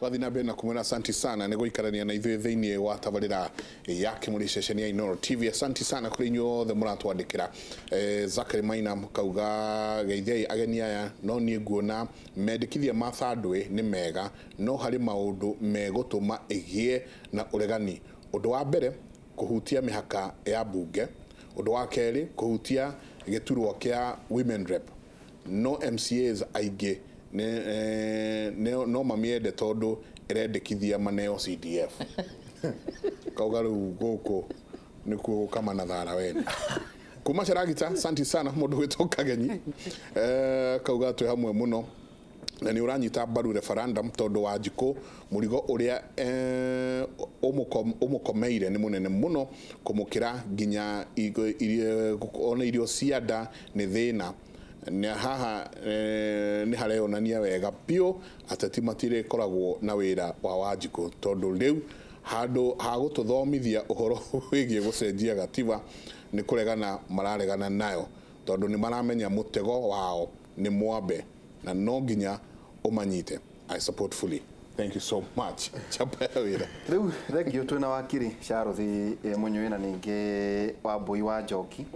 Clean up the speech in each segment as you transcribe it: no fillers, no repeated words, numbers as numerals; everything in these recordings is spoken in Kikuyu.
Twathi na mbere na kumwĩra asanti sana nĩ gũikarania na ithuĩ thĩinĩ wa tabarĩra ya Kĩmũrĩ ceceni ya Inooro TV. Asanti sana kũrĩ inyuĩ othe mũratwandĩkĩra. Zachary Maina kauga geithiai ageni aya, no niĩ nguona mendekithia ma Thandwe nĩ mega, no harĩ maũndũ megũtũma ĩgĩe na ũregani. Ũndũ wa mbere kũhutia mĩhaka ya mbunge, ũndũ wa kerĩ kũhutia gĩturwa kĩa women rep. No MCAs aingĩ no mamĩende tondũ ĩrendekithia maneo CDF. Kauga rĩu gũkũ nĩkuo gũkama na thara wene. Kuma Caragita, asanti sana mũndũ gwĩtwo Kagenyi. Kauga twĩ hamwe mũno na nĩ ũranyita mbaru referendum tondũ Wanjikũ mũrigo ũrĩa ũmũkomeire nĩ mũnene mũno kũmũkĩra nginya ona irio cia nda nĩ thĩna. Na haha nĩ hareyonania wega biũ ateti matirĩkoragwo na wĩra wa Wanjikũ tondũ rĩu handũ ha gũtũthomithia ũhoro wĩgiĩ gũcenjia gatiba nĩ kũregana mararegana nayo tondũ nĩ maramenya mũtego wao nĩ mwambe na no nginya ũmanyite. I support fully. Thank you so much. Chapa ya wĩra. Rĩu thengio twĩna wakiri Charles Mũnyui na ningĩ Wambui wa Njoki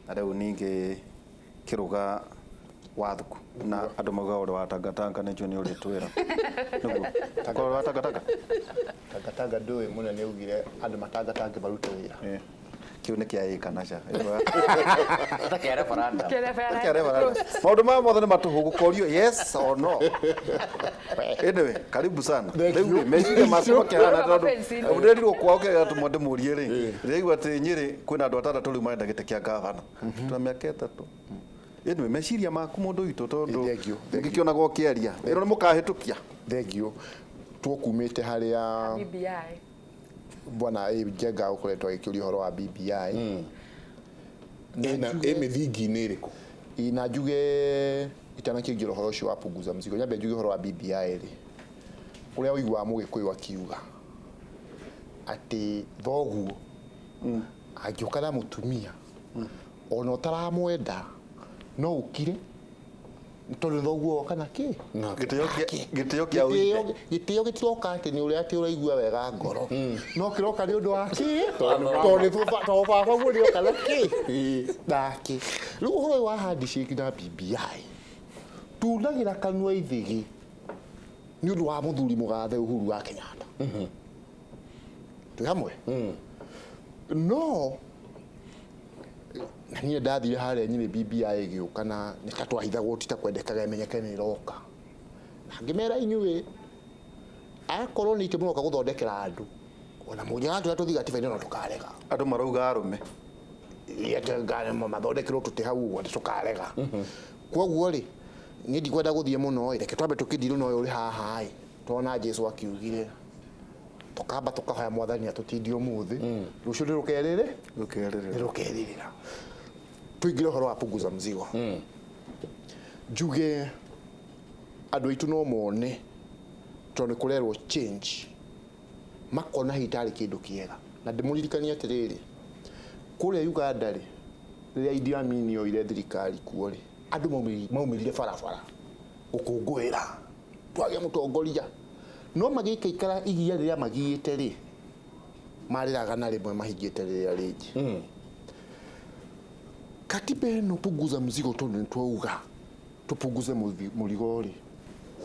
na rĩu ningĩ Kĩrũga wa Thuku na andũ maugaga ũrĩ wa Tangatanga nĩ njũĩ nĩ ũrĩtwĩra nĩguo ũkorwo wa Tangatanga. Tangatanga ndũĩ mũnene augire andũ matangatange marute wĩra. Kĩu nĩ kĩa ĩ kana ca. Kĩa referendum. Kĩa referendum. Maũndũ maya mothe nĩ matũhũ gũkorio yes or no. Anyway, karibu sana. Rĩu rĩ meciria maku makĩhana tondũ ndĩrerirwo kwao kĩrĩa gĩatũma ndĩmũrie rĩ ndĩraigua atĩ Nyĩrĩ kwĩna andũ atandatũ rĩu marenda gĩtĩ kĩa gavana. Tuna mĩaka 3. Anyway, meciria maku mũndũ witũ tondũ ngĩkĩonaga ũkĩaria. Ĩno nĩ mũkahĩtũkia. Thengiũ. Tũkumĩte harĩa BBI. Bwana Njenga ũkoretwo agĩkĩũria ũhoro wa BBI. Ĩna ĩ mĩthingi-inĩ ĩrĩkũ? Ĩ, na njuge itanakĩingĩra ũhoro ũcio wa punguza mzigo, nyambe njuge ũhoro wa BBI rĩ, ũrĩa ũiguaga Mũgĩkũyũ akiuga atĩ thoguo angĩũka na mũtumia ona ũtaramwenda no ũkire tondũ thoguo oka na kĩ. Gĩtĩo kĩa ũithe. Gĩtĩo gĩtiroka atĩ nĩ ũrĩa atĩ ũraigua wega ngoro, no kĩroka nĩ ũndũ wa kĩ, tondũ tondũ baba guo nĩoka na kĩ nake. Rĩu ũhoro ũyũ wa handshake na BBI tunagĩra kanua ithĩgĩ nĩ ũndũ wa mũthuri mũgathe Uhuru wa Kenyatta. Twĩ hamwe no na niĩ ndathire harĩa Nyĩrĩ BBI ĩgĩũka na nĩ ta twahithagwo ti ta kwendekaga ĩmenyeke nĩ ĩroka, na ngĩmera inyuĩ akorwo nĩ itĩ mũroka gũthondekera andũ ona mũngĩgatwĩra tũthiĩ gatiba-inĩ no tũkarega. Andũ marauga arũme. Mathondekerwo tũtĩ hau ũguo atĩ tũkarega. Koguo rĩ, niĩ ndikwenda gũthiĩ mũno ĩ, reke twambe tũkĩndirũ na ũyũ ũrĩ haha ĩ, tona Jesu akiugire tũkamba tũkahoya Mwathani atũtindie ũmũthĩ, rũciũ nĩ rũkerĩrĩ Rũkerĩrĩra. Nĩ rũkerĩrĩra. Tũingĩre ũhoro wa punguza mzigo. Njuge andũ aitũ no mone tondũ nĩ kũrerwo change, makona hihi tarĩ kĩndũ kĩega. Na ndĩmũririkanie atĩrĩrĩ, kũrĩa Uganda rĩ, rĩrĩa Idi Amin oire thirikari kuo rĩ, andũ maumĩrire barabara gũkũngũĩra twagĩa mũtongoria. No magĩikaikara igia rĩrĩa magiĩte rĩ, marĩraga na rĩmwe mahingĩte rĩrĩa rĩngĩ. Katiba ĩno punguza mzigo tondũ nĩ twauga tũpunguze mũrigo rĩ,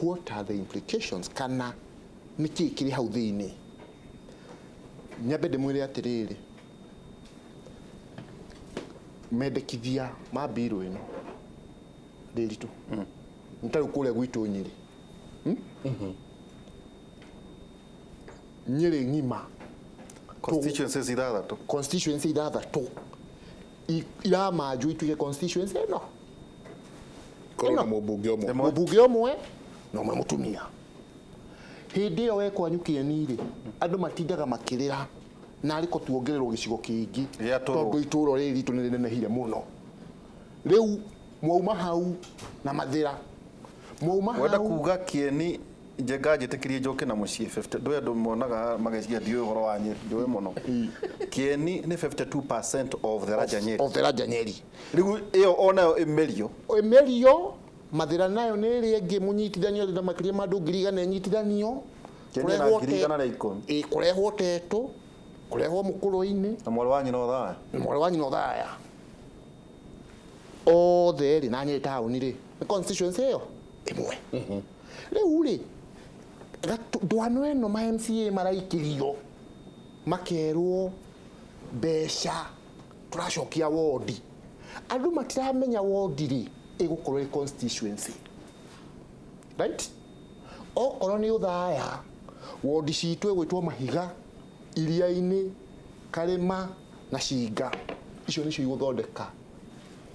what are the implications, kana nĩ kĩĩ kĩrĩ hau thĩinĩ? Nyambe ndĩmwĩre atĩrĩrĩ, mendekithia ma mbirũ ĩno ndĩritũ nĩ ta rĩu kũrĩa gwitũ Nyĩrĩ, Nyĩrĩ ng'ima Constituencies ithathatũ. Constituency ithathatũ iramanjwo ituĩke constituency ĩno. Korwo na mũmbunge ũmwe. Mũmbunge ũmwe na ũmwe mũtumia. Hĩndĩ ĩyo we kwanyu Kĩeni rĩ, andũ matindaga makĩrĩra narĩ ko tuongererwo gĩcigo kĩngĩ Gĩa tũrũ. tondũ itũũra rĩrĩ ritũ nĩ rĩnenehire mũno. Rĩu mwauma hau na Mathĩra, mwauma Wenda hau kuga Kĩeni Njenga njĩtĩkĩrie njoke na mũciĩ 50 ndũĩ andũ monaga mageciria ndiũĩ ũhoro wa Nyĩrĩ njũĩ mũno. Kĩeni nĩ 52% of the Raja Nyeri. Of the Raja Nyeri. Rĩu ĩyo onayo ĩmerio. Ĩmerio. Mathĩra nayo nĩ ĩrĩa ĩngĩ mũnyitithanio na makĩria ma andũ 100,000 ĩnyitithanio. Kenya na 110,000. Ĩ kũrehwo Teto, kũrehwo Mũkũrũ-inĩ Na mwarĩ wa nyina Othaya. Mwarĩ wa nyina Othaya othe rĩ, na Nyĩrĩ taũni rĩ, nĩ constituency ĩyo ĩmwe. Rĩu rĩ, ndwano ĩno ma MCA maraikĩrio makerwo mbeca tũracokia wondi, andũ matiramenya wondi rĩ ĩgũkorwo ĩ constituency, right? Okorwo nĩ Othaya, wondi citũ ĩgwĩtwo Mahiga, Iria-inĩ, Karĩma na Cinga, icio nĩcio igũthondeka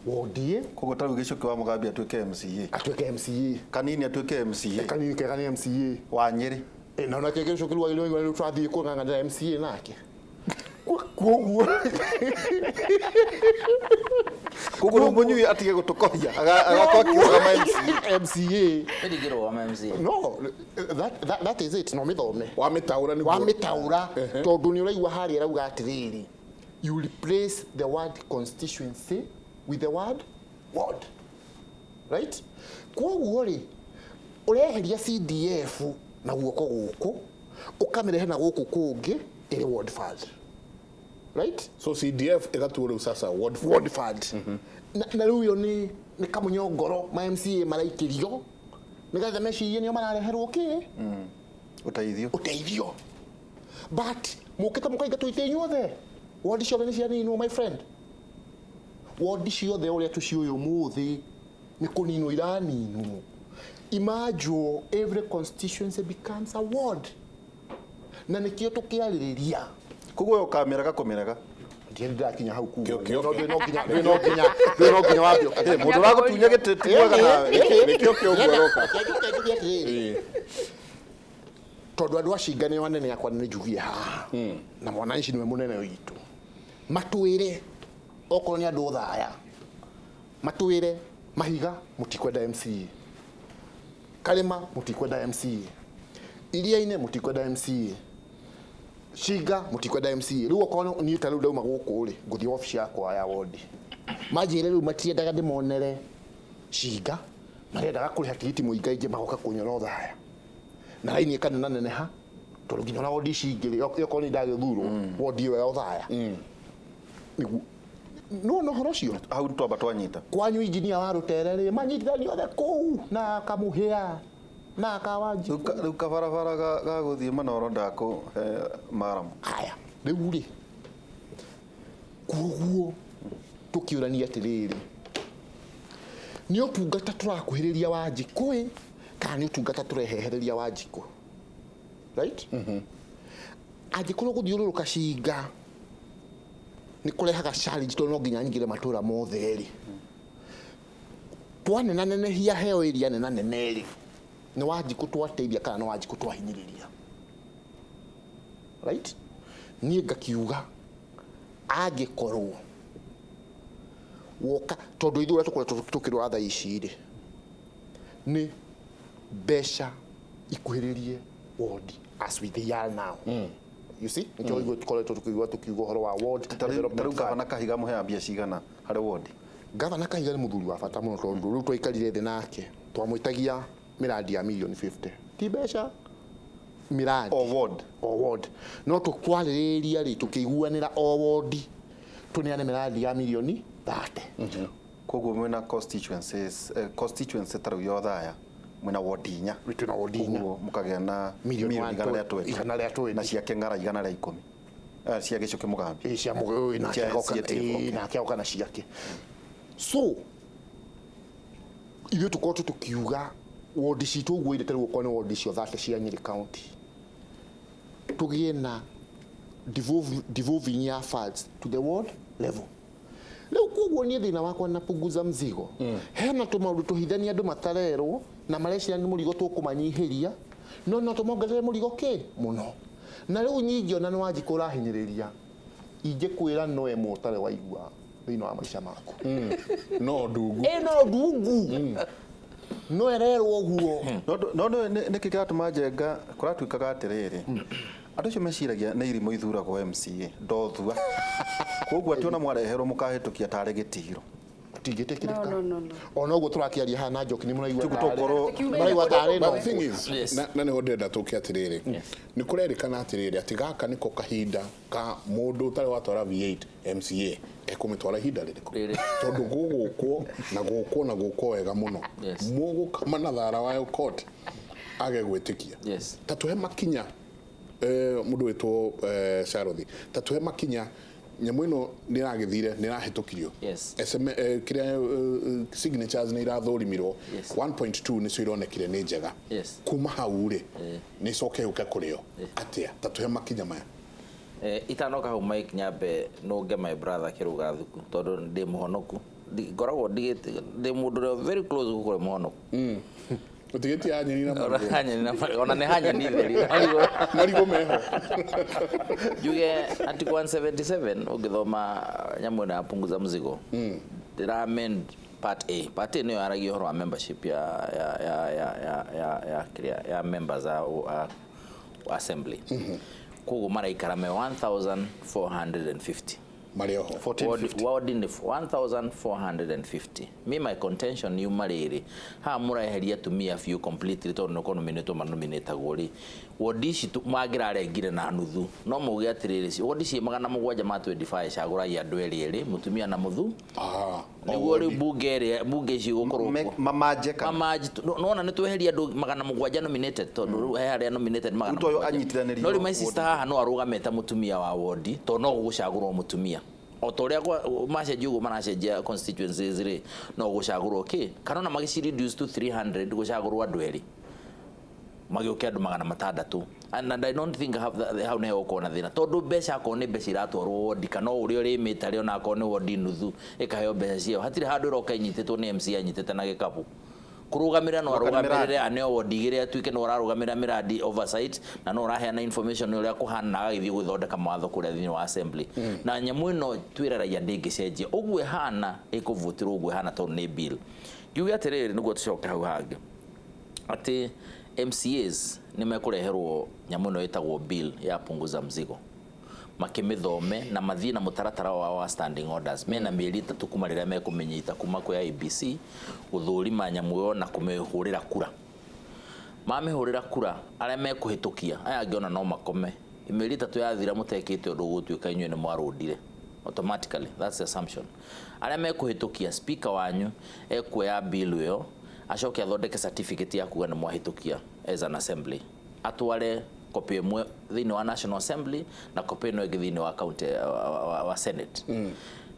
wondi ĩ. Koguo ta rĩu Gĩcũkĩ wa Mũgambi atuĩke MCA. Atuĩke MCA. Kanini atuĩke MCA. Kanini kega nĩ MCA. Wa Nyĩrĩ. Na onake Gĩcũkĩ rĩu agĩrĩirwo nĩ tũrathiĩ kũng'ang'anĩra MCA nake. Koguo Koguo rĩu Mũnyui atige gũtũkoria agakorwo akĩrũgama MCA. MCA. Ndingĩrũgama MCA. No, that is it. No mĩthome. Wamĩtaũra nĩguo. Wamĩtaũra tondũ nĩ ũraigua harĩa arauga atĩrĩrĩ, you replace the word constituency with the word ward, right? Koguo rĩ, ũreheria CDF na guoko gũkũ ũkamĩrehe na gũkũ kũngĩ ĩrĩ ward fund, right? So CDF ĩgatuo rĩu sasa ward fund. Ward fund. Na rĩu ĩyo nĩ kamũnyongoro ma MCA maraikĩrio nĩgetha mecirie nĩo marareherwo kĩ. Ũteithio. Ũteithio. But mũkĩte mũkaingatwo itĩ inyuothe, wondi ciothe nĩ cianinwo, my friend. Wondi ciothe ũrĩa tũciũĩ ũmũthĩ nĩ kũninwo iraninwo. Imagine every constituency becomes a ward, na nĩkĩo tũkĩarĩrĩria. Koguo ũkamĩrega kũmĩrega. Ndiĩ ndĩrakinya hau kuga. Kĩo, kĩo. No, ndwĩ no nginya wambe ũkĩreke. Mũndũ ũragũtunya gĩtĩ ti mwega nawe. Nĩkĩo kĩo ũguo ũroka. Tondũ andũ a Cinga nĩo anene akwa nĩ njugie haha, na mwananchi nĩwe mũnene witũ, matwĩre okorwo nĩ andũ Othaya, matwĩre Mahiga mũtikwenda MCA, Karĩma mũtikwenda MCA, Iria-inĩ mũtikwenda MCA, Cinga mũtikwenda MCA. Rĩu okorwo niĩ ta rĩu ndauma gũkũ rĩ, ngũthiĩ wabici yakwa ya wondi, manjĩre rĩu matiendaga ndĩmonere Cinga, marendaga kũrĩha tigiti mũingaingĩ magoka kũnyona Othaya, na raini ĩkanenaneneha tondũ nginya ona wondi ici ingĩ rĩ, okorwo nĩ ndagĩthurwo wondi ĩyo ya Othaya nĩguo no no ũhoro ũcio Hau twamba twanyita. Kwanyu injinia wa Rũtere rĩ, manyitithanio othe kũu na Kamũhĩa na Kawanji. Rĩu kabarabara ga gũthiĩ Manoro ndakũhe maramu. Haya, rĩu rĩ, koguo tũkĩũrania atĩrĩrĩ, nĩ ũtungata tũrakuhĩrĩria Wanjikũ ĩ, kana nĩ ũtungata tũrehehereria Wanjikũ, right? Angĩkorwo gũthiũrũrũka Cinga nĩ kũrehaga challenge tondũ no nginya nyingĩre matũra mothe rĩ, twanenanenehia heo ĩria nenanene rĩ, nĩ Wanjikũ twateithia kana nĩ Wanjikũ twahinyĩrĩria, right? Niĩ ngakiuga angĩkorwo woka tondũ ithuĩ ũrĩa tũkoretwo tũkĩrora thaa ici rĩ, nĩ mbeca ikuhĩrĩrie wondi as we they are now. You see, nĩkĩo ithuĩ tũkoretwo tũkiuga ũhoro wa ward Ta rĩu development gavana fund. Kahiga mũheaga mbia cigana harĩ wondi? Gavana Kahiga nĩ mũthuri wa bata mũno tondũ rĩu twaikarire thĩ nake twamwĩtagia mĩrandi ya mirioni 50, ti mbeca, mĩrandi O ward. O ward. No tũkwarĩrĩria rĩ, tũkĩiguanĩra o wondi tũneane mĩrandi ya mirioni 30. Koguo mwĩna constituencies, constituency ta rĩu ya Othaya mwĩna wondi inya. Twĩna wondi inya. Koguo mũkagĩa na Mirioni mirioni 120. 120. Na cia Kĩng'ara 110. Cia Gĩcũkĩ Mũgambi. Ĩ, cia nake Cia agoka, CATF, ĩ, okay. nake agoka na ciake. So ithuĩ tũkoretwo tũkiuga wondi citũ ũguo irĩ ta rĩu okorwo nĩ wondi cio 30 cia Nyĩrĩ County, tũgĩe na devolving ya funds to the ward level. Rĩu koguo niĩ thĩna wakwa na punguza mzigo, hena tũmaũndũ tũhithania andũ matarerwo na mareciria nĩ mũrigo tũkũmanyihĩria, no tũmongerere mũrigo kĩ mũno. Na rĩu nyingĩ ona nĩ Wanjikũ ũrahinyĩrĩria, ingĩkwĩra no ĩmwe ũtarĩ waigua thĩinĩ wa maica maku. No ndungu. Ĩ no ndungu. No ĩrerwo ũguo. No nĩkĩ kĩratũma Njenga kũratuĩkaga atĩrĩrĩ, andũ acio meciragia nĩ irimũ ithuragwo MCA ndothua, koguo atĩ ona mwareherwo mũkahĩtũkia tarĩ gĩtiro. Tũtingĩtĩkĩrĩka. No, no, no, no. Ona ũguo tũrakĩaria haha na Njoki nĩ mũraigua Tũgũ tũkorwo- mũraigua tarĩ But no the thing is, Yes. na nĩho ndĩrenda tũke atĩrĩrĩ, Yes. nĩ kũrerĩkana atĩrĩrĩ atĩ gaka nĩko kahinda ka mũndũ ũtarĩ watwara V8 MCA ekũmĩtwara ihinda rĩrĩkũ? Rĩrĩ. Tondũ gũgũkwo na gũkwo na gũkwo wega mũno. Yes. Mũgũkama na thara wayo court age gwĩtĩkia. Yes. Ta tũhe makinya mũndũ wĩtwo Sharothi, ta tũhe makinya nyamũ ĩno nĩ ĩragĩthire, nĩ ĩrahĩtũkirio. Yes. SM, kĩrĩa signatures nĩ irathũrimirwo. Yes. 1.2 nĩcio ironekire nĩ njega. Yes. Kuma hau rĩ, nĩ icoke yũke kũrĩo atĩa? Ta tũhe makinya maya. Itanoka hau Mike, nyambe nũnge my brother Kĩrũga Thuku tondũ ndĩ mũhonoku. Ngoragwo ndigĩte ndĩ mũndũ ũrĩa very close gũkorwo mũhonoku. Ũtigĩtie hanyeni na Ona marigũ. hanyeni na marigũ, ona nĩ hanyeni theri. Marigũ meho. Njuge article 177 ũngĩthoma nyamũ ĩno ya punguza mzigo, ndĩra amend part A. Part A nĩyo yaragia ũhoro wa membership ya kĩrĩa ya members a assembly. Koguo maraikara me 1450. Marĩ oho. 1450. Ward nĩ 1450. Me, my contention yuma rĩrĩ, haha mũreheria atumia biũ completely tondũ nĩ kũnominĩtwo manominĩtagwo rĩ, ward ici mangĩrarengire na nuthu, no mauge atĩrĩrĩ, ward ciĩ 725, cagũrai andũ erĩ erĩ, mũtumia na mũthu. Ah, Nĩguo rĩu bunge ĩrĩa bunge ici igũkorwo kuo. Mamaje kana Mamaji, nona nĩ tweheria andũ 700 nominated tondũ rĩu he arĩa nominated magana Rĩu to ũyũ mũgwanja. anyitithanĩrio No rĩu my ward. sister haha no arũgame ta mũtumia wa wodi tondũ no gũgũcagũrwo mũtumia o ta ũrĩa macenjia ũguo maracenjia constituencies rĩ, no gũcagũrwo kĩ kana ona magĩci reduce to 300, gũcagũrwo andũ erĩ magĩũke andũ 600, and I don't think have hau nĩho gũkorwo na thĩna tondũ mbeca akorwo nĩ mbeca iratwarwo wodi kana o ũrĩa ũrĩmĩte rĩ, ona akorwo nĩ wodi nuthu ĩkaheo mbeca ciao, hatirĩ handũ ĩroka ĩnyitĩtwo nĩ MC anyitĩte na gĩkabu kũrũgamĩrĩra, no Gũka nĩ arũgamĩrĩre aneo wodi igĩrĩ atuĩke no ũrarũgamĩrĩra mĩradi oversight na no ũraheana information ũrĩa kũhana na agagĩthiĩ gũthondeka mawatho kũrĩa thĩinĩ wa assembly. Na nyamũ ĩno twĩra raia ndĩngĩcenjia ũguo ĩhana, ĩkũvotirwo ũguo ĩhana tondũ nĩ bill. Ngiuge atĩrĩrĩ, nĩguo tũcoke hau hangĩ, atĩ MCAs nĩ mekũreherwo nyamũ ĩno ĩtagwo bill ya punguza mzigo, makĩmĩthome na mathiĩ na mũtaratara wao wa standing orders. Mena mĩeri 3 kuma rĩrĩa mekũmĩnyita kuma kwĩ IEBC gũthũrima nyamũ ĩyo na kũmĩhũrĩra kura. Mamĩhũrĩra kura, arĩa mekũhĩtũkia, aya angĩ ona no makome. Mĩeri 3 yathira mũtekĩte ũndũ, ũgũtuĩka inyuĩ nĩ mwarũndire automatically. That's the assumption. Arĩa mekũhĩtũkia, speaker wanyu ekuoya bill ĩyo, acoke athondeke certificate ya kuga nĩ mwahĩtũkia as an assembly, atware kopi ĩmwe thĩinĩ wa National Assembly na kopi ĩno ĩngĩ thĩinĩ wa county wa Senate.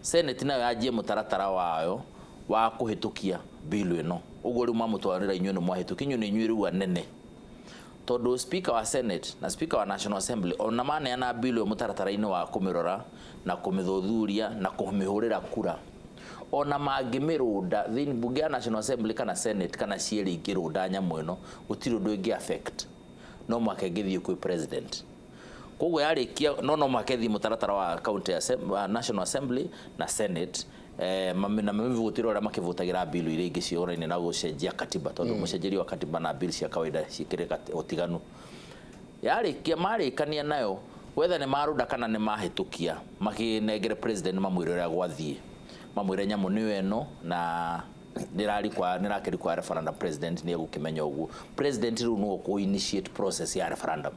Senate nayo yanjie mũtaratara wayo wa kũhĩtũkia bill ĩno. Ũguo rĩu mamũtwarĩra inyuĩ nĩ mwahĩtũkia, inyuĩ nĩ inyuĩ rĩu anene, tondũ speaker wa Senate na speaker wa National Assembly ona maneana bill ĩyo mũtaratara-inĩ wa kũmĩrora na kũmĩthuthuria na kũmĩhũrĩra kura, ona mangĩmĩrũnda thĩinĩ bunge ya National Assembly kana Senate kana cierĩ ingĩrũnda nyamũ ĩno, gũtirĩ ũndũ ĩngĩ affect, no mũhaka ĩngĩthiĩ kwĩ president. Koguo yarĩkia no mũhaka ĩthiĩ mũtaratara wa county wa National Assembly na Senate, na mamĩvutĩre ũrĩa makĩvutagĩra bill iria ingĩ ciũraine na gũcenjia katiba, tondũ mũcenjerio wa katiba na bill cia kawaida cikĩrĩ ũtiganu. Yarĩkia marĩkania nayo, whether nĩ marũnda kana nĩ mahĩtũkia, makĩnengere president, mamwĩre ũrĩa gwathiĩ, mamwĩre nyamũ nĩyo ĩno na nĩrakĩri kwa referendum. President nĩ egũkĩmenya ũguo. President rĩu nĩwe ũkũ initiate process ya referendum,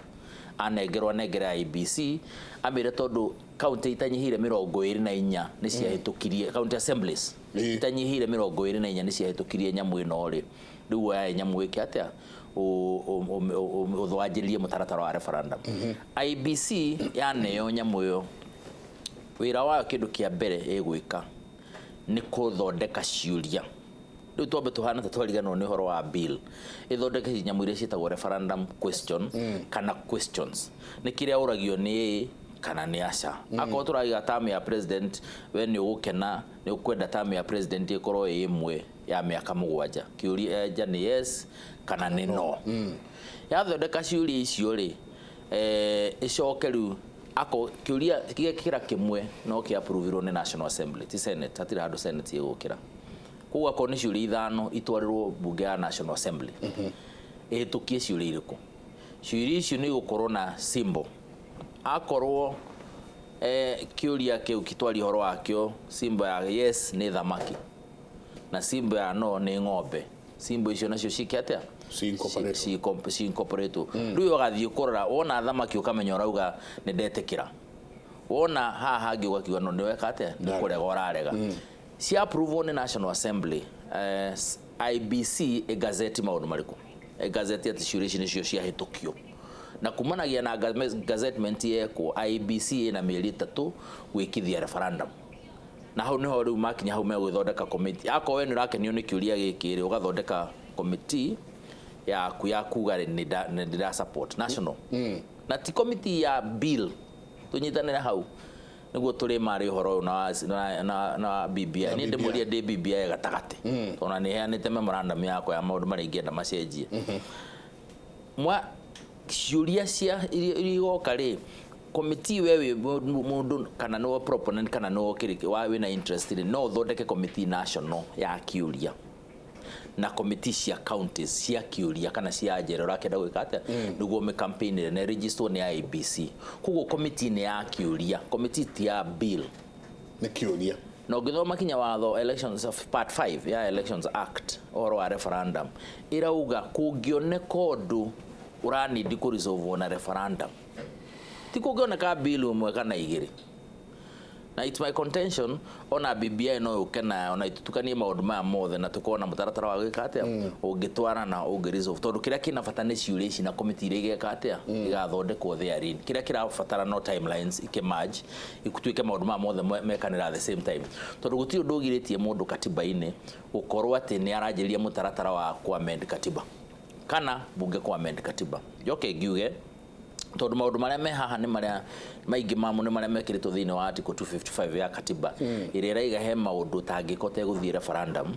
anengerwo, anengere IEBC, amĩre tondũ kaunti itanyihĩire 24 nĩ ciahĩtũkirie, county assemblies itanyihĩire 24 nĩ ciahĩtũkirie nyamũ ĩno rĩ, rĩu oya nyamũ ĩke atĩa, ũthwanjĩrĩrie mũtaratara wa referendum. IEBC yaneo nyamũ ĩyo, wĩra wayo kĩndũ kĩa mbere ĩgwĩka nĩ kũthondeka ciũria. Rĩu twambe tũhana ta twariganĩrwo nĩ ũhoro wa bill, ĩthondeke nyamũ iria ciĩtagwo referendum question kana questions, nĩ kĩrĩa ũragio nĩ ĩĩ kana nĩ aca. Akorwo tũraiga term ya president, we nĩ ũgũkena, nĩ ũkwenda term ya president ĩkorwo ĩ ĩmwe ya mĩaka 7, kĩũria anja nĩ yes kana nĩ no. Yathondeka ciũria icio rĩ, ĩcoke rĩu ako kĩũria gĩkĩra kĩmwe no kĩ approvirwo nĩ National Assembly, ti Senate, hatirĩ handũ Senate ĩgũkĩra. Koguo akorwo nĩ ciũria ithano itwarĩrwo bunge ya National Assembly ĩhĩtũkie ciũria irĩkũ, ciũria icio nĩ igũkorwo na symbol. Akorwo kĩũria kĩu kĩtwaria ũhoro wakĩo, symbol ya yes nĩ thamaki. Na symbol ya no nĩ ng'ombe. Symbol icio nacio ciĩke atĩa? Ci incorporate. Rĩu ũgathiĩ kũrora wona thamaki ũkamenya ũrauga nĩ ndetĩkĩra. Wona haha hangĩ ũgakiuga no nĩweka atĩa? Nĩ kũrega ũrarega. Cia approve nĩ National Assembly, IBC ĩgazeti maũndũ marĩkũ? Ĩgazeti atĩ ciũria ici nĩcio ciahĩtũkio. Na kumanagia na gazettement yekwo, IBC ĩna mĩeri 3 gwĩkithia referendum. Na hau niho rĩu makinya hau megũthondeka committee. Akorwo we nĩ ũrakenio nĩ kĩũria gĩkĩ rĩ, ũgathondeka committee yaku ya kuga nĩ ndĩra support national. Na ti committee ya bill, tũnyitanĩre hau nĩguo tũrĩ marĩ ũhoro ũyũ na BBI. Niĩ ndĩmũrie ndĩ BBI gatagatĩ, tondũ nĩ heanĩte memorandum yakwa ya maũndũ marĩa ingĩenda macenjie. Mwa ciũria cia iria igoka rĩ, committee we wĩ mũndũ kana nĩwe proponent kana nĩwe kĩrĩkĩ wa wĩna interest rĩ, no ũthondeke committee national ya kĩũria na committee cia counties cia kĩũria kana cia njera ũrakĩenda gwĩka atĩa nĩguo mĩ campaign ĩrĩa na register nĩ IEBC. Koguo committee nĩ ya kĩũria, committee ti ya bill, nĩ kĩũria. Na ũngĩthoma kinya watho elections of part 5 ya Elections Act ũhoro wa referendum, ĩrauga kũngĩoneka ũndũ ũranindi kũ resolve na referendum, ti kũngĩoneka bill ũmwe kana igĩrĩ. Na it's my contention ona BBI no yũke nayo na itutukanie maũndũ maya mothe na tũkorwo na mũtaratara wa gwĩka atĩa ũngĩtwarana ũngĩ resolve, tondũ kĩrĩa kĩna bata nĩ ciũria ici na committee iria igeka atĩa igathondekwo therein. Kĩrĩa kĩrabatara no timelines ikĩmerge ituĩke maũndũ maya mothe mekanĩra at the same time, tondũ gũtirĩ ũndũ ũgirĩtie mũndũ katiba-inĩ gũkorwo atĩ nĩ aranjĩrĩria mũtaratara wa ku amend katiba kana bunge ku amend katiba. Njoke ngiuge tondũ maũndũ marĩa me haha nĩ marĩa maingĩ mamo nĩ marĩa mekĩrĩtwo thĩinĩ wa article 255 ya katiba ĩrĩa ĩraiga he maũndũ tangĩkorwo tegũthiĩ referendum,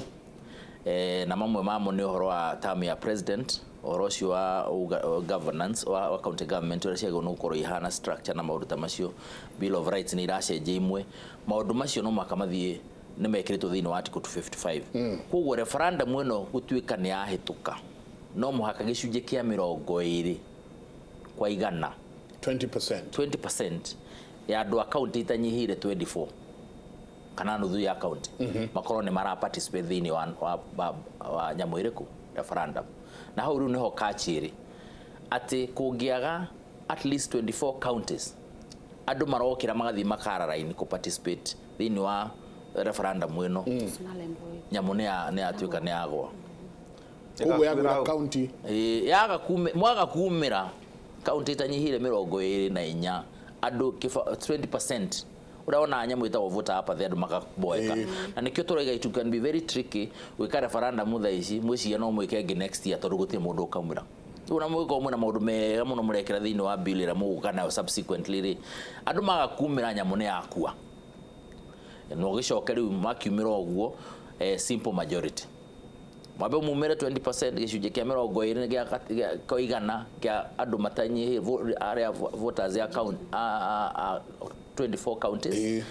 na mamwe mamo nĩ ũhoro wa term ya president, ũhoro ũcio wa governance wa county government ũrĩa ciagĩrĩirwo nĩ gũkorwo ihana structure na maũndũ ta macio. Bill of Rights nĩ iracenjia imwe, maũndũ macio no mũhaka mathiĩ nĩ mekĩrĩtwo thĩinĩ wa article 255. Koguo referendum ĩno gũtuĩka nĩ yahĩtũka no mũhaka gĩcunjĩ kĩa 20 kwa igana, 20%, 20% ya andũ a county itanyihĩire 24 kana nuthu ya county makorwo nĩ mara participate thĩinĩ wa nyamũ ĩrĩkũ referendum. Na hau rĩu nĩho kachiri atĩ kũngĩaga at least 24 counties andũ marokĩra magathiĩ makara raini kũ participate thĩinĩ wa referendum ĩno, nyamũ nĩ yatuĩka nĩ yagwa. Koguo yagwĩra county yaga mwaga kumĩra kaunti itanyihire 24 andũ 20% ũrona nyamũ ĩtagwo voter apathy andũ makaboeka. Na nĩkĩo tũrauga it can be very tricky gwĩka referendum thaa ici, mwĩciria no mwĩke ĩngĩ next year tondũ gũtirĩ mũndũ ũkaumĩra. Rĩu na mũgĩkorwo mwĩna maũndũ mega mũno mũrekĩra thĩinĩ wa bill ĩrĩa mũgũka nayo subsequently rĩ, andũ maga kumĩra nyamũ nĩ yakua. Na ũgĩcoke rĩu makiumĩra ũguo simple majority mwambe mumĩre 20% gĩcunjĩ kĩa 20 kwa igana kĩa andũ matanyihĩire arĩa voters ya count 24 counties,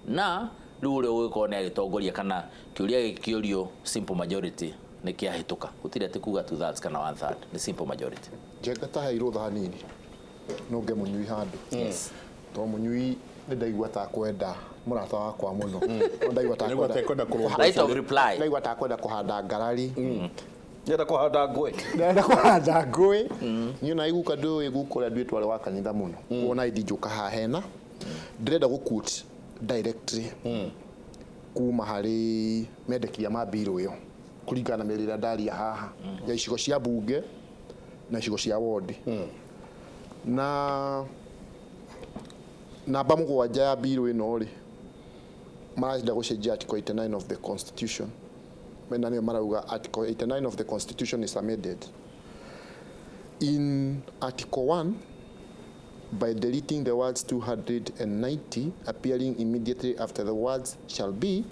na rĩu ũrĩa ũgĩkorwo nĩ agĩtongoria kana kĩũria gĩkĩũrio simple majority nĩ kĩahĩtũka. Gũtirĩ atĩ kuga 2/3 kana 1/3, nĩ simple majority. Njenga ta heirwo tha hanini nũnge mũnyui handũ to mũnyui nĩ ndaigua ta kwenda mũrata wakwa mũno, ndaigua ta kwenda right of reply, ndaigua ta kwenda kũhanda ngarari, ndenda kũhanda ngũĩ, ndenda kũhanda ngũĩ. Niĩ na iguka ndũĩ guka ũrĩa nduĩtwo arĩ wa kanitha mũno, kuona ndinjũka haha hena ndĩrenda gũ quote directly kuma harĩ mendekithia ma bill ĩyo kũringana na mĩario ĩrĩa ndaria haha ya icigo cia bunge na icigo cia ward. Na namba 7 ya bill ĩno rĩ, marenda gũcenjia article 89 of the constitution. Mena nĩyo marauga article 89 of the constitution is amended in article 1 by deleting the words 290 appearing immediately after the words shall be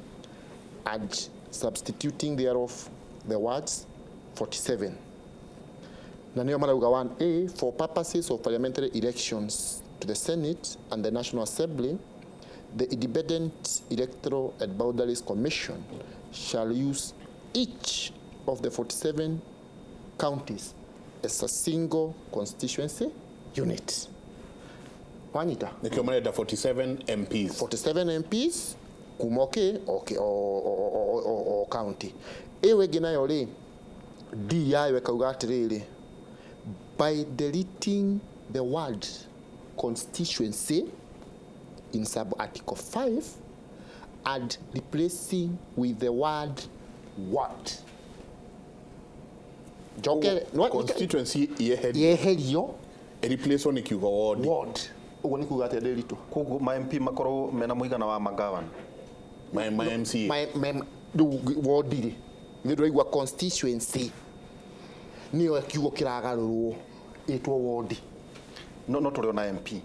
and substituting thereof the words 47. Na nĩyo marauga 1A, for purposes of parliamentary elections to the Senate and the National Assembly, the Independent Electoral and Boundaries Commission shall use each of the 47 counties as a single constituency unit. Wanyita? Nĩkĩo marenda 47 MPs. 47 MPs Kuma okay okay o county. Ĩyo ĩngĩ nayo rĩ, D yayo ĩkauga atĩrĩrĩ, by deleting the word constituency in sub article 5 and replacing with the word what. Njokere Constituency yeherio. Yeherio. Replace nĩ kiugo ward. Ward. Ũguo nĩ kuga atĩa Ndĩritũ? Koguo ma MP makorwo mena mũigana wa magavana. Ma MCA. Ma rĩu ward rĩ, nĩ ndĩraigua constituency nĩyo kiugo kĩragarũrwo ĩtwo ward. No tũrĩ ona MP.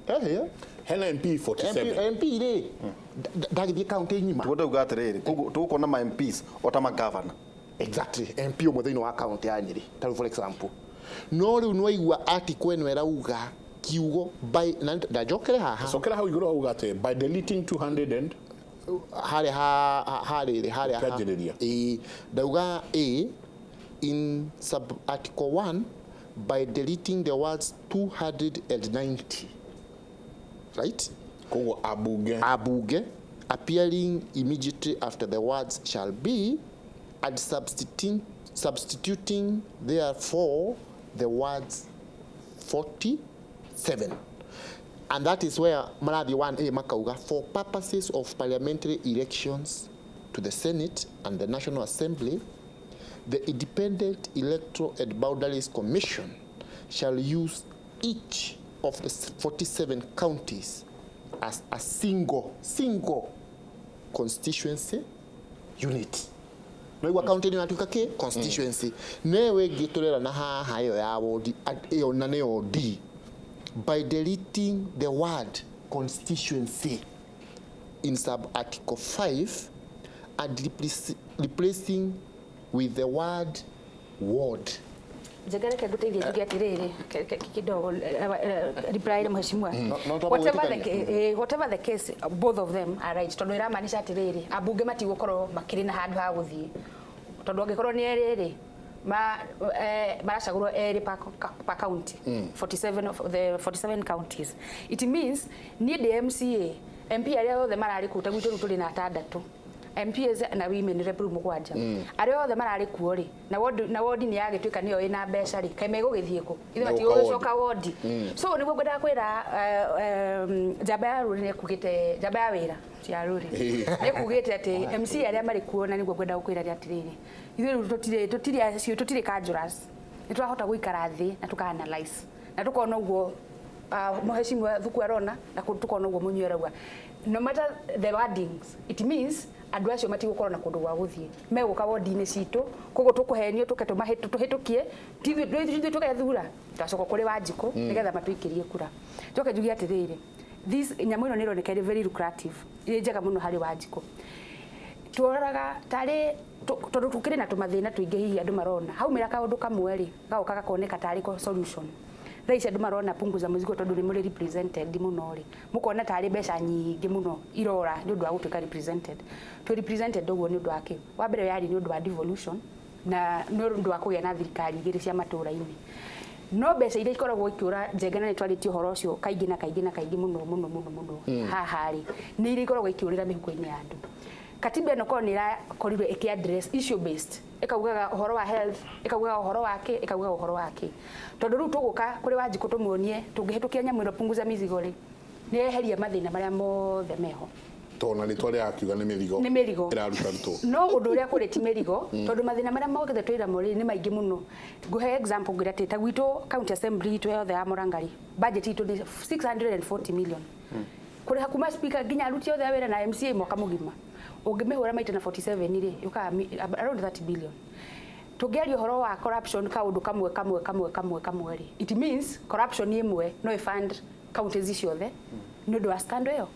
Ehe. Hena MP 47. MP rĩ, ndagĩthiĩ county ng'ima. Tuo ndauga atĩrĩrĩ, koguo tũgũkona ma MPs o ta magavana. Exactly. MP ũmwe thĩinĩ wa county ya Nyĩrĩ, ta rĩu for example. No rĩu nĩwaigua article ĩno ĩrauga kiugo by na ndanjokere haha. Cokera hau igũrũ auga atĩ by deleting 200 and harĩa harĩrĩ harĩa Ũkĩanjĩrĩria. Ĩĩ, ndauga A in sub article 1 by deleting the words 290, right? Koguo abunge. Abunge appearing immediately after the words shall be and substituting therefore the words 47. And that is where Marathi 1A makauga, for purposes of parliamentary elections to the Senate and the National Assembly, the Independent Electoral and Boundaries Commission shall use each of the 47 counties as a single constituency unit. Naigua county nĩ yatuĩka kĩ constituency. Newe ĩngĩ tũrera na haha ĩyo ya ward, ĩyo na nĩyo D, by deleting the word constituency in sub article 5 and replacing with the word ward. Njenga reke ngũteithie njuge atĩrĩrĩ kidogo reply mheshimiwa. No twamba Whatever the gwĩtĩkania. Whatever the case, both of them are right, tondũ ĩramaanisha atĩrĩrĩ, ambunge matigũkorwo makĩrĩ na handũ ha gũthiĩ, tondũ angĩkorwo nĩ erĩ rĩ, maracagũrwo erĩ per county, 47 of the 47 counties. It means niĩ ndĩ MCA, MP arĩa othe mararĩ kũu, ta gwitũ rĩu tũrĩ na atandatũ MPs na women rep rĩu mũgwanja, arĩa othe mararĩ kuo rĩ, na ward nĩ yagĩtuĩka nĩyo ĩna mbeca rĩ, kaĩ megũgĩthiĩ kũ? Ithuĩ Megũka matigũgĩcoka ward. So nĩguo ngwendaga kwĩra njamba ya rũrĩ nĩekugĩte, njamba ya wĩra ti ya rũrĩ nĩekugĩte atĩ MC arĩa marĩ kuo, na nĩguo ngwendaga gũkwĩra nĩ atĩrĩrĩ, ithuĩ rĩu tũtirĩ acio, tũtirĩ conjurers, nĩ twahota gũikara thĩ na tũka analyze na tũkona ũguo mheshimiwa Thuku arona na tũkona ũguo Mũnyuo arauga. No matter the wordings, it means andũ acio matigũkorwo na kũndũ gwa gũthiĩ, megũka wodi-inĩ citũ, koguo tũkũhenio tũke tũhĩtũkie, ti ithuĩ tũgethura, twacoka kũrĩ Wanjikũ nĩgetha matũikĩrie kura. Njoke njuge atĩrĩrĩ, this nyamũ ĩno nĩ ĩroneka ĩrĩ very lucrative, ĩrĩ njega mũno harĩ Wanjikũ. Tuoraga tarĩ tondũ tũkĩrĩ na tũmathĩna tũingĩ hihi andũ marona haumĩra kaũndũ kamwe rĩ, gagoka gakoneka tarĩ ko solution. Thaa ici andũ marona punguza mzigo tondũ nĩ mũrĩ represented mũno rĩ, mũkona tarĩ mbeca nyingĩ mũno irora nĩ ũndũ wa gũtuĩka represented. Twĩ represented ũguo nĩ ũndũ wa kĩ? Wa mbere yarĩ nĩ ũndũ wa devolution na nĩ ũndũ wa kũgĩa na thirikari igĩrĩ cia matũũra-inĩ. No mbeca iria ikoragwo ikĩũra Njenga, na nĩ twarĩtie ũhoro ũcio kaingĩ na kaingĩ na kaingĩ mũno mũno mũno mũno haha rĩ, nĩ iria ikoragwo ikĩũrĩra mĩhuko-inĩ ya andũ. Katiba ĩno korwo nĩ ĩrakorirwo ĩkĩ address issue based, ĩkaugaga ũhoro wa health, ĩkaugaga ũhoro wa kĩ, ĩkaugaga ũhoro wa kĩ, tondũ rĩu tũgũka kũrĩ Wanjikũ tũmuonie tũngĩhĩtũkia nyamũ ĩno punguza mizigo rĩ, nĩ yeheria mathĩna marĩa mothe meho. Tondũ na rĩtwa rĩa akiuga nĩ mĩrigo. Nĩ mĩrigo. Ĩrarutarutwo. No ũndũ ũrĩa kũrĩ ti mĩrigo, tondũ mathĩna marĩa mokĩte twĩramo rĩ nĩ maingĩ mũno. Ngũhe example ngwĩre atĩ ta gwitũ county assembly itũ yothe ya Mũrang'a rĩ, budget itũ nĩ 640 million. Kũrĩha kuma speaker nginya aruti othe a wĩra na MCA mwaka mũgima. Ũngĩmĩhũra maita na 47 rĩ, yũkaga around 30 billion. Tũngĩaria ũhoro wa corruption kaũndũ kamwe kamwe kamwe kamwe kamwe rĩ, it means corruption ĩmwe no ĩ-fund counties ciothe nĩ ũndũ wa scandal ĩyo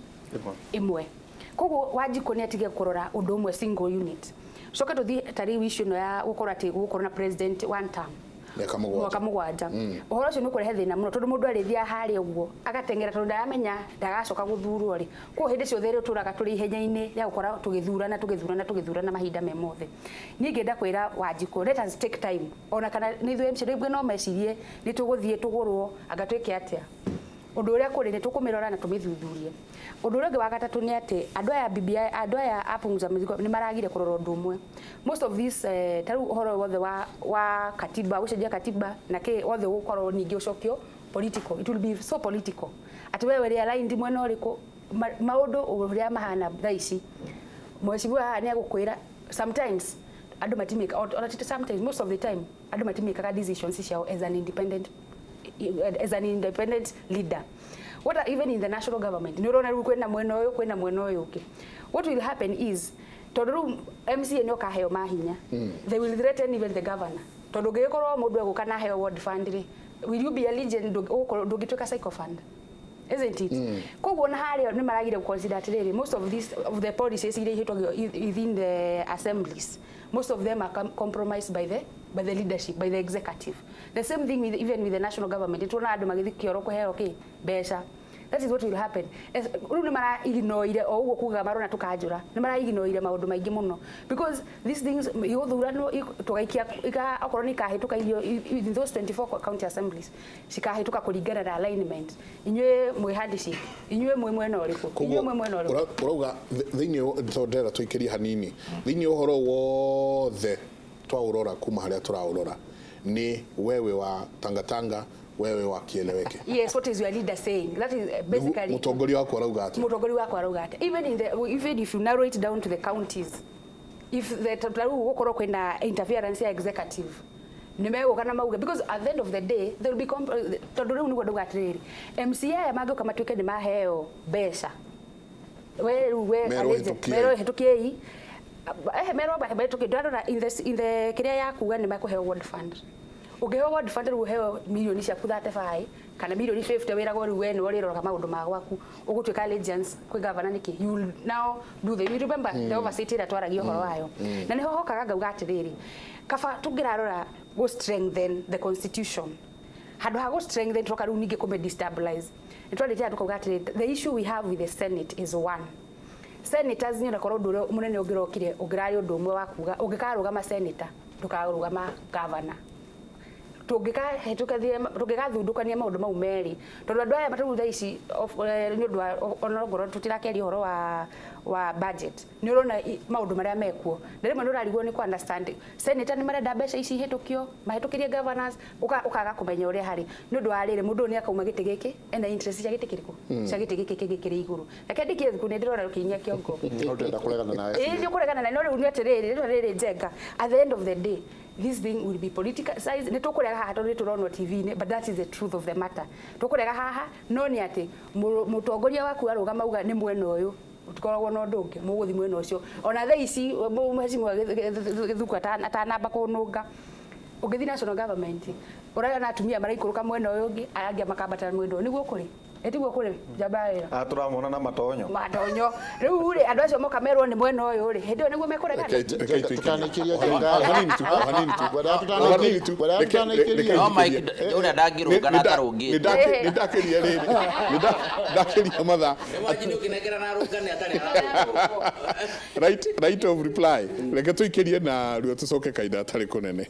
ĩmwe. Koguo Wanjikũ nĩ atige kũrora ũndũ ũmwe single unit. Coke tũthiĩ ta rĩu issue ĩno ya gũkorwo atĩ gũgũkorwo na president one term. Mĩaka mũgwanja. Mwaka mũgwanja. Ũhoro ũcio nĩ ũkũrehe thĩna mũno tondũ mũndũ arĩthiaga harĩa ũguo agateng'era tondũ ndaramenya ndagacoka gũthurwo rĩ. Koguo hĩndĩ ciothe ĩrĩa tũraga tũrĩ ihenya-inĩ rĩa gũkorwo tũgĩthurana tũgĩthurana tũgĩthurana mahinda me mothe. Niĩ ngĩenda kwĩra Wanjikũ, let us take time. Ona kana nĩ ithuĩ MC rĩngĩ no mecirie nĩ tũgũthiĩ tũgũrwo anga twĩke atĩa. Ũndũ ũrĩa kũrĩ nĩ tũkũmĩrora na tũmĩthuthurie. Ũndũ ũrĩa ũngĩ wa gatatũ nĩ atĩ andũ aya BBI, andũ aya a Punguza Mzigo nĩ maragire kũrora ũndũ ũmwe. Most of these ta rĩu ũhoro wothe wa katiba, gũcenjia katiba na kĩ wothe ũgũkorwo ningĩ ũcokio political. It will be so political. Atĩ wewe realign mwena ũrĩkũ, maũndũ ũrĩa mahana thaa ici. Mheshimiwa haha nĩ agũkwĩra sometimes andũ matimĩka, or sometimes, most of the time andũ matimĩkaga decisions ciao as an independent leader. What are, even in the national government nĩ ũrona rĩu kwĩna mwena ũyũ, kwĩna mwena ũyũ ũngĩ. What will happen is, tondũ rĩu MCA nĩ ũkaheo mahinya, they will threaten even the governor, tondũ ũngĩgĩkorwo mũndũ egũka na aheo ward fund rĩ, will you be allegiant? Ndũngĩtuĩka sycophant, isn't it? Koguo na harĩa nĩ maragire consider atĩrĩrĩ, most of these of the policies iria ihĩtũkagio within the assemblies, most of them are compromised by the leadership, by the executive. The same thing with, even with the national government, tuona andũ magĩthiĩ kĩoro kũheo kĩ mbeca. That is what will happen. Rĩu nĩ maraignoire o ũguo kugaga marona tũkanjũra, nĩ maraignoire maũndũ maingĩ mũno, because these things igũthuranwo tũgaikia okorwo nĩ ikahĩtũka irio in those 24 county assemblies, cikahĩtũka kũringana na alignment. Inyuĩ mwĩ handshake, inyuĩ mwĩ mwena ũrĩkũ, inyuĩ mwĩ mwena ũrĩkũ. Ũrauga thĩinĩ, tondũ ndĩrenda tũikĩrie hanini thĩinĩ ũhoro wothe twaũrora kuma harĩa tũraũrora nĩ wewe wa tangatanga, wewe wa kieleweke. Yes, what is your leader saying? That is basically Mũtongoria wakwa arauga atĩa? Mũtongoria wakwa arauga atĩa? Even if you narrow it down to the counties, if the tarĩu gũkorwo kwĩna interference ya executive, nĩ megũka na mauge, because at the end of the day there will be tondũ rĩu nĩguo ndauga atĩrĩrĩ, MCA aya mangĩũka matuĩke nĩ maheo mbeca, we rĩu we Merwo hĩtũkiei. Merwo hĩtũkiei, merwo hĩtũkie. Ndarora in the kĩrĩa ya kuga nĩ mekũheo ward fund. Ũngĩheo ward fund rĩu, ũheo milioni ciaku 35 kana milioni 50, wĩragwo rĩu we nĩwe ũrĩroraga maũndũ ma gwaku, ũgũtuĩka allegiance kwĩ governor nĩkĩ? You will now do the, you remember the oversight ĩrĩa twaragia ũhoro wayo, na nĩho hokaga ngauga atĩrĩrĩ, kaba tũngĩrarora go strengthen the constitution handũ ha go strengthen, tũroka rĩu ningĩ kũme destabilize. Nĩ twarĩtie tukauga atĩrĩ, the issue we have with the Senate is one senators nĩ onakorwo ũndũ ũrĩa mũnene ũngĩrokire ũngĩrarĩ ũndũ ũmwe wa kuga ũngĩkarũgama senator, ndũkarũgama governor. Tũngĩkathundũkania maũndũ mau merĩ, tondũ andũ aya matarĩu thaa ici nĩ ũndũ wa ona ongorwo tũtirakĩaria ũhoro wa budget, nĩ ũrona maũndũ marĩa mekuo, na rĩmwe nĩ ũrarigwo nĩ kũ understand senator nĩ marenda mbeca ici ihĩtũkio mahĩtũkĩrie governors, ũkaga kũmenya ũrĩa harĩ nĩ ũndũ wa rĩrĩ mũndũ ũyũ nĩ akauma gĩtĩ gĩkĩ ena interest cia gĩtĩ kĩrĩkũ, cia gĩtĩ gĩkĩ kĩngĩ kĩrĩ igũrũ. Reke ndikie thukuru, nĩ ndĩrona rũkĩinia kĩongo. No ndĩrenda kũregana nawe. Ĩĩ, nĩ ũkũregana na no rĩu nĩ atĩrĩrĩ, rĩu rĩrĩ njenga, at the end of the day this thing will be politicized. Nĩ tũkũrega haha tondũ nĩ tũronwo TV-inĩ, but that is the truth of the matter. Tũkũrega haha, no nĩ atĩ mũtongoria waku arũgama auga nĩ mwena ũyũ, ũtikoragwo na ũndũ ũngĩ, mũgũthiĩ mwena ũcio. Ona thaa ici mheshimiwa Gĩthuku atanamba kũnũnga, ũngĩthiĩ national government ũrona atumia maraikũrũka mwena ũyũ ũngĩ, aya angĩ makambata mwena ũyũ. Nĩguo kũrĩ, ĩtiguo kũrĩ njamba ya wĩra? Ah, tũramona na matonyo. Matonyo. Rĩu rĩ, andũ acio moka merwo nĩ mwena ũyũ rĩ, hĩndĩ ĩyo nĩguo mekũregana. Reke tuikie. Tũtanaikĩria njenga. Hanini tu, hanini tu. Hanini tu. Tũtanaikĩria. No Mike ũrĩa ndangĩrũnga na atarũngĩte. Nĩ ndakĩria rĩrĩ, nĩ ndakĩria mathaa. Imagine ũkĩnengera na arũngane atarĩ ararũngwo. Right of reply, reke tũikĩrie na ruo tũcoke kahinda atarĩ kũnene.